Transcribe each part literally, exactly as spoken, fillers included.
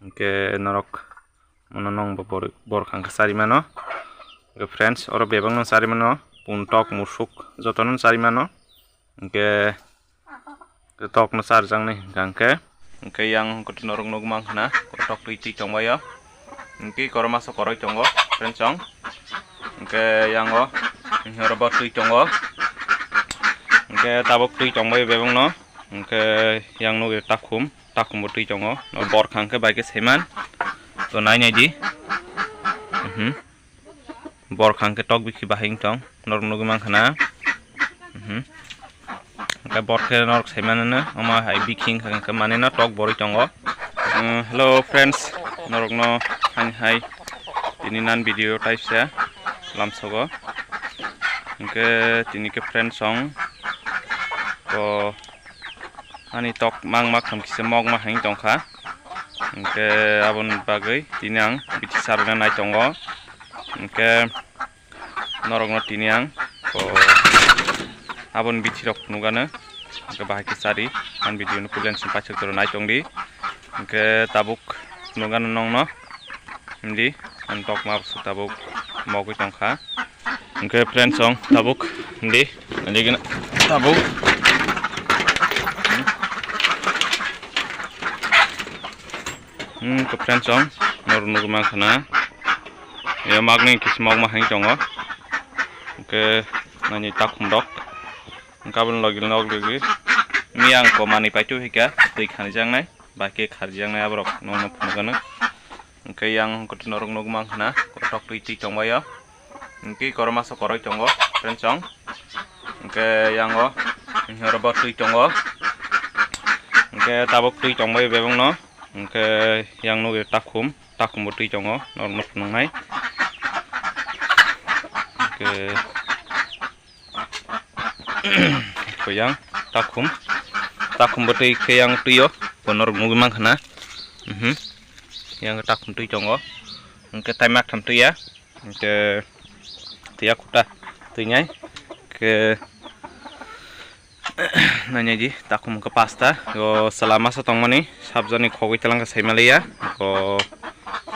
Hwnkhe norok mono nwng bo bor-, borok hwnkhe chari mano. Hwnkhe friends, oro bebak no chari mano, puntok, musuk joto no chari mano. Hwnkhe tok no charjaknai hwnkha hwnkhe, hwnkhe yang hwnkhe norok nukmang khna kotok twi twi tongbaio. Hwnkhe korma so koroi tongo, friends, chong. Hwnkhe yango hwnkhe oro bo twi tongo. Hwnkhe tabuk twi tongbaio bebak no. Hwnkhe yang nugwi takhum, takhum bo twi tongo. No borkha hwnkhe bai khe saiman. To nai nai di. Mhm. Borkha hwnkhe tok bikhi bahai wng tong. Norok nugwi mankha na. Mhm. Hwnkhe borkhe norok saimanano. Omo hai bikhi wngkha hwnkhe manino tok borwi tongo. Uh, hello friends, norokno hani hai tini nan video taisa lamsogo. Hwnkhe tini khe friends song ko ani tok mang mak ham kisa mok ma hang tongkha. Hwnkhe aboni bagwi tini ang bithi sarwna nai tongo. Hwnkhe norokno tini ang ko aboni bithi rok phunukgano. Hwnkhe bahai khe chari ang video no puila song paithak jora nai tongdi. Hwnkhe tabuk phunukgano nongno. Hindi, ang tok ma bwswk tabuk mogwi tongkha. Hwnkhe friends song tabuk hindi, hindi gana tabuk. Hmm, hwnkhe friends song, norok nugwi mankha na. Yo magni kisi mok ma hang tongo. Hwnkhe nani takhum rok. Hwnkhe aboni logi nog logi. Miyang ko manwi paitu hika, twi khanijaknai. Bahai khe kharjaknai aborok nongno phunukgano. Hwnkhe yang hwnkhe norok nugwi mankha na kotok twi twi tongbaio. Hwnkhe korma so koroi tongo, friends song. Hwnkhe yango hwnkhe oro bo twi tongo. Hwnkhe tabuk twi tongbaio bebak no. Hwnkhe yang nugwi takhum, takhum bo twi tongo, norokno phunuknai. Hwnkhe Ko yang takhum, takhum bo twi khe yang twi o, bo norok nugwi mankha na. Mhm. Yang takhum twi tongo. Hwnkhe tai maktham twi ya. Hwnkhe twi ya khuta twi nai. Khe nai nai di takhum khe pasta. O chwla masa tongmani sabjani khogwi talangkha saimaliya. O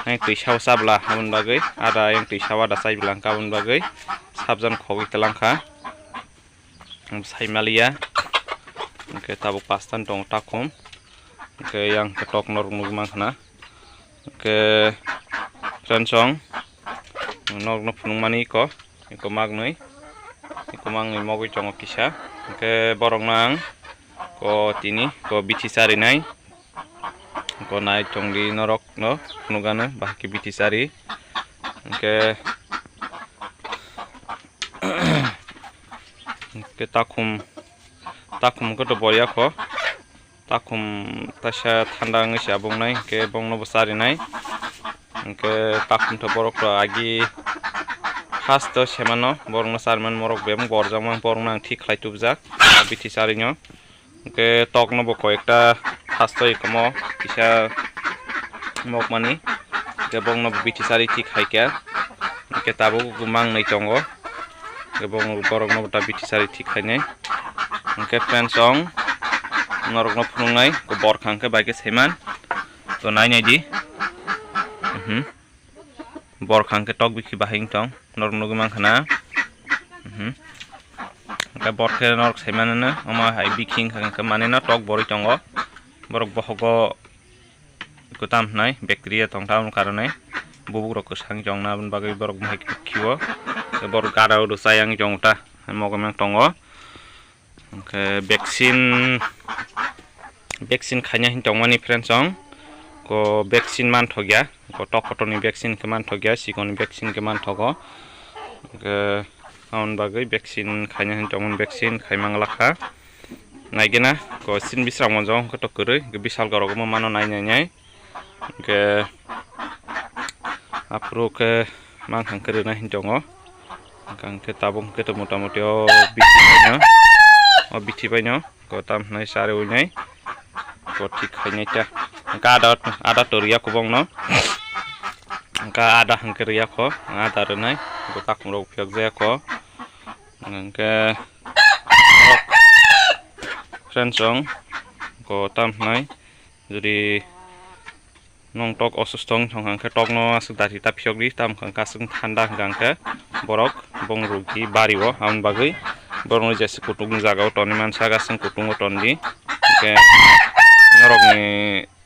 yang twi sao chabla aboni bagwi ada yang twi sao ada chaibla hwnkha aboni bagwi. Sabjan khogwi talangkha. Ang sai maliya. Hwnkhe tabuk pasta ni tongo takhum. Hwnkhe yang khe tok norok nugwi mankha na. Hwnkhe friends song norokno phunukmani iko, iko magnwi, iko magnwi mogwi tongo kisa. Hwnkhe borokno ang ko tini ko bithi charinai. Ko nai tongdi norok no phunukgano bahai khe bithi chari. Hwnkhe, hwnkhe takhum, takhum khe to boya kho. Takhum taisa thanda wngwi se abongnai, hwnkhe bongno bo charinai. Hwnkhe takhum to borok to agi first o semano borokno chariman morok bebak borjakma borokno ang thik khlai tubujak bithi charinw. Hwnkhe tokno bo koi ekta hasto ikomo kisa mokmani, hwnkhe bongno bithi chari thik khaikha, hwnkhe tabuk mangnwi tongo, hwnkhe bong-, borokno bo ta bithi chari thik khainai. Hwnkhe friends song norokno phunuknai, borkha hwnkhe bai khe saiman, to nai nai di. Mhm. Borkha hwnkhe tok bikhi bahai wng tong, norok nugwi mankha na. Mhm. Hwnkhe borkhe norok saimanino, omo hai bikhi wngkha hwnkhe manino tok borwi tongo. Borok bohogo kwtam hwnai bacteria tongtha, aboni karone bubuk rok kwsang tongna, aboni bagwi borok bahai khe khiwo. Borok gada o rwchayang tongta, mogomang tongo. Hwnkhe vaccine, vaccine khaina hin tongmani friends song. Ko vaccine manthokya, ko tok kotorni vaccine khe manthokya, sikonni vaccine khe manthogo. Hwnkhe aboni bagwi vaccine khaina hin tongmani vaccine khaimang lakha. Naigena ko sin bisrang monjong hwnkhe to kwrwi, hwnkhe bisal gorok omo mano nai nai nai. Hwnkhe aphuru khe mankhang khe rwna hin tongo. Hwnkhe tabuk hwnkhe to mota moti o bithi baino, o bithi baino ko tam hwnwi chari wngnai ko thik khainai ta. Hwnkhe ada, ada to rwya kho bongno. Hwnkhe ada hwnkhe rwya kho, ada rwnai ko takhum rok phiyok jaya kho. Hwnkhe friends song ko tam hwnwi. Jodi Nwng tok osusto wng thangkha hwnkhe tokno aswk dati ta phiyokdi, tamo hwnkha aswk thanda hwnkha hwnkhe borok bong rugi bario, aboni bagwi borokno jesa kutung jagao tonwi mansa, aswk kutungo tondi. Hwnkhe norokni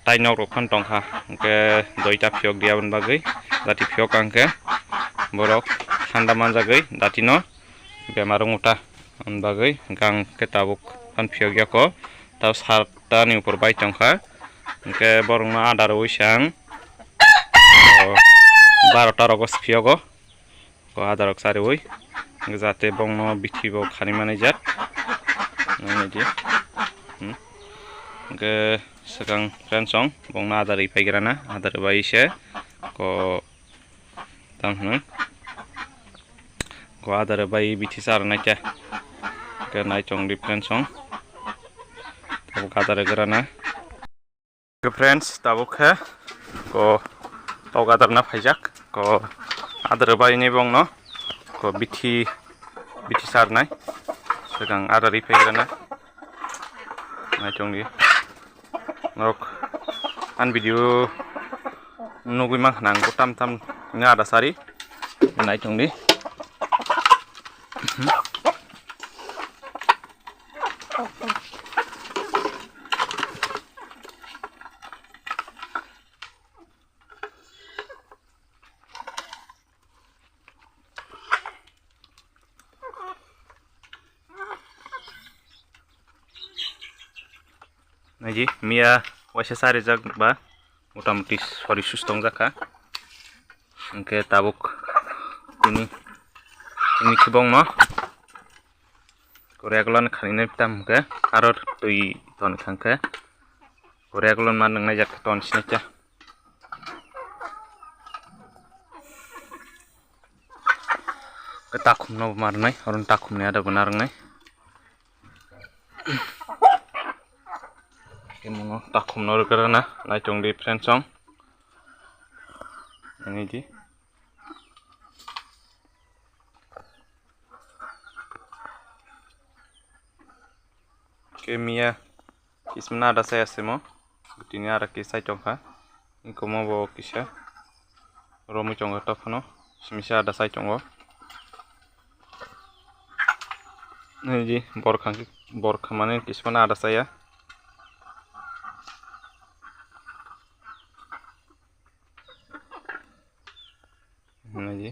tai nok rok phano tongkha, hwnkhe doita phiyokdi, aboni bagwi dati phiyok hwnkhe borok thanda manjagwi datino bemar wngo ta, aboni bagwi hwnkhe tabuk phano phiyok yako, tabo satta ni upor bai tongkha, hwnkhe borokno adar rwi sang. O, barota rogo phiyogo, ko adar rok chariwi, jate bongno bithi bo khani manai jat. Nangni di. Hmm. Hwnkhe swkang friends song bongno adar rwi phaigrana, adar rwi bai se ko tam hwnwi. Ko adar rwi bai bithi char nai khe. Hwnkhe nai chong di friends song. Tabuk adar rwi grana. Friends, tabuk khe ko tok adar na phaijak, ko adar bai ni bongno ko bithi, bithi sarnai, swkang adar rwi phaigrana, naichong di. Nok an video nugwi mankha nang tam tam ni adar sari, naichong di. Naiji, miya waisa sarijak ba, mota moti sori sus tongjakha. Hwnkhe tabuk tini, tini khe bongno Korea gulan khaninai tam hwnkhe aro twi ton kha hwnkhe Korea gulan ma nwngnai jak ton sinai khe. Takhumno bo ma rwnai, oro takhumni ada bo narwngnai. Khe mono takhumno rwgwrana, naichong di friends song. Ani di. Khe miya kismana ada saya semo. Tini ara khe sai tongkha. Ikomo bo kisa romwi tongo tophano. Simisa ada sai tongo. Niji borkha, borkha mane kismana ada saya. Niji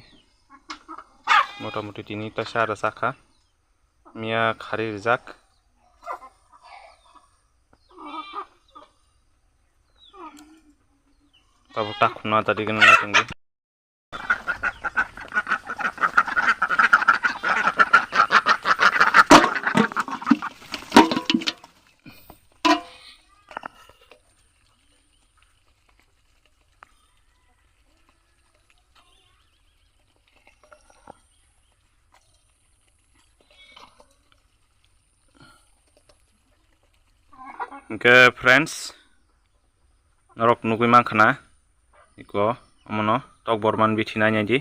motamuti tini ta sara sakha. Miya khari rijak. Tabuk takhumna tadi gwnang tongdi. Hwnkhe friends, norok nugwi mankha na, iko omono tokborman bithi nainai di.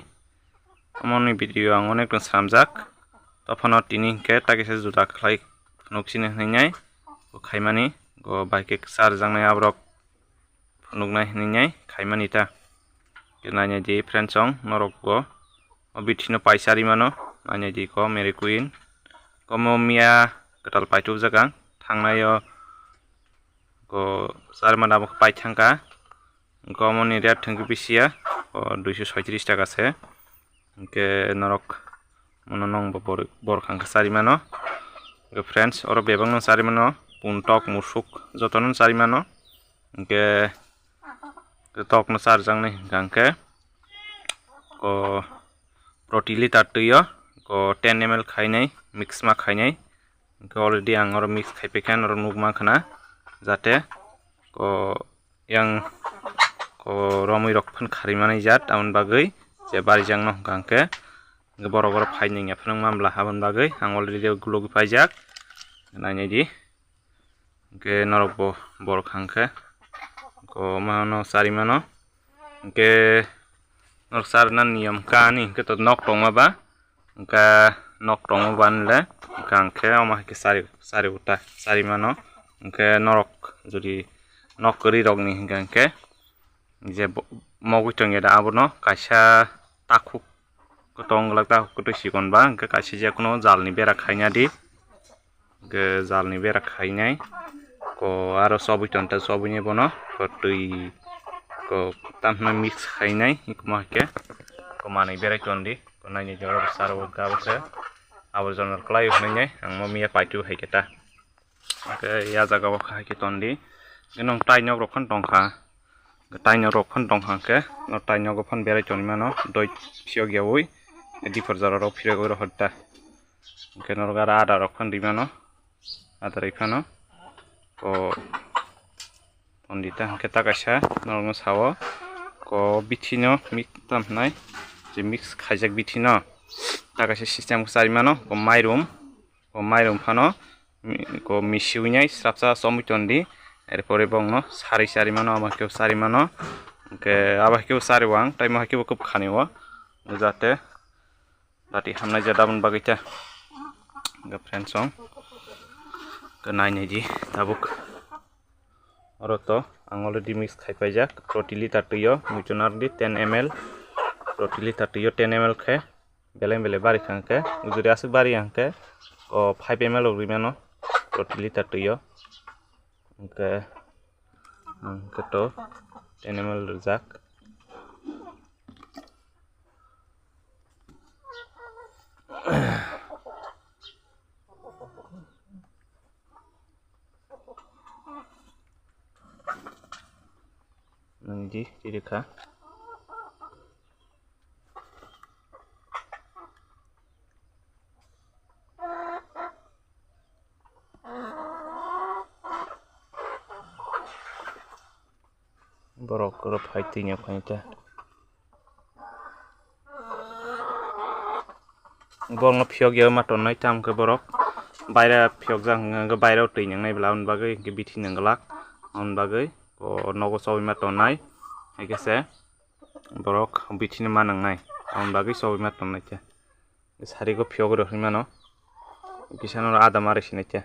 Omoni video ang onek no sramjak. Tophano tini hwnkhe takisa juda khlai phunuk sini hwnwi nai. Bo khaimani, bo bai khe kwchar jaknai aborok phunuknai hwnwi nai khaimani ta. Nainai di friends song norok bo o bithi no paisari mano. Nainai di ko Mary Queen. Komo miya kwtal paitubjak ang. Thangnai o ko charmana bo paithangkha. Hwnkhe omoni rate hwnkhe bisi ya, o duiso soitris taka se. Hwnkhe norok mono nong bo bor, bor khangkha chari mano. Hwnkhe friends, oro bebak no chari mano, puntok, musuk jotono chari mano. Hwnkhe tok no charjaknai hwnkha hwnkhe o proti liter twi o o ten M L khainai, mix ma khainai. Hwnkhe already ang oro mix khaipaikha, norok nukmankha na, jate o yang o romwi rok phan khari manai jat, aboni bagwi je barijakno hwnkha hwnkhe, hwnkhe borok oro phai nangya phano wng manbla, aboni bagwi ang already o gulogwi paijak, nainai di. Hwnkhe norok bo borok hwnkhe ko mano chari mano. Hwnkhe norok charna niyom kani hwnkhe to nok tongma ba, hwnkhe nok tongma ba nle hwnkhe ang khe omo hai khe chari, chari uta chari mano. Hwnkhe norok jodi nok kwrwi rokni hwnkhe, hwnkhe je bo-, mogwi tongya da abono kaisa takhuk kwtong glak, takhuk kwtwi sikon ba, hwnkhe kaisa je kuno jalni bera khaina di. Hwnkhe jalni bera khainai. Ko aro chobwi tonta, chobwini bono ko twi ko tamhino mix khainai, hwnkhe ko manwi berai tondi. Ko naini jora saro gabo khe abo jonor kwlai hwnwi ang mo miya paitu hai khe ta. Hwnkhe ya jaga o hai khe tondi. Hwnkhe nwng tai nok rok phano tongkha. Tai nok rok phano tongkha hwnkhe no tai nogo phano berai tongwi mano. Doi phiyok yaui diphar jora rok phirogwi rohor ta. Hwnkhe norok aro ada rok phano rimano, ada rwi phano ko tondi ta hwnkhe ta kaisa norokno sao ko bithi no mix tam hwnai, je mix khaijak bithi no ta kaisa system khe chari mano. Ko mairum, ko mairum phano mi-, ko misiwi nai srapsa chomwi tondi, erpore bongno sari chari mano, abo khe chari mano, hwnkhe abo khe chari wang tai mo hai khe bo kub khani o jate. Dati hamnai ja dabon bagwi ta. Ga friends song. Ga nai nai di tabuk. Oro to ang already mix khai paijak. Proti liter twi o muitu nardi ten M L. Proti liter twi o ten M L khe beleng beleng bari kha hwnkhe, ujuri aswk bari ya hwnkhe o five M L rok rimano proti liter twi o. Hwnkhe, hwnkhe to ten M L rwjak. Nang di, di kha. Borok oro phai twi nw phai ta. Borokno phiyok ya ma tonnai, tamo khe borok baira phiyok jak hwnkhe baira o twi nwngnai bwla, aboni bagwi hwnkhe bithi nwnglak, aboni bagwi o nogo chobwi ma tonnai, hai khe se borok bithi no ma nwngnai, aboni bagwi chobwi ma tonnai khe. Sari go phiyok rw hinmano, kisa no ada mari sinai khe.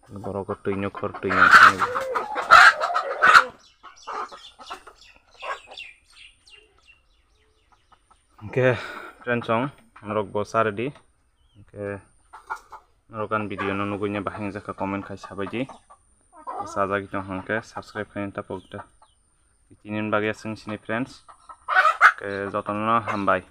Borok o twi no khor twi no. Hwnkhe friends song norok bo sa ready. Hwnkhe norok ani video no nugui ne bahai wngjakha comment khai sabaidi. Sajagwi tong hwnkhe subscribe khaina tapok ta. Tini bagwi aswk sini friends. Hwnkhe jotono hambai.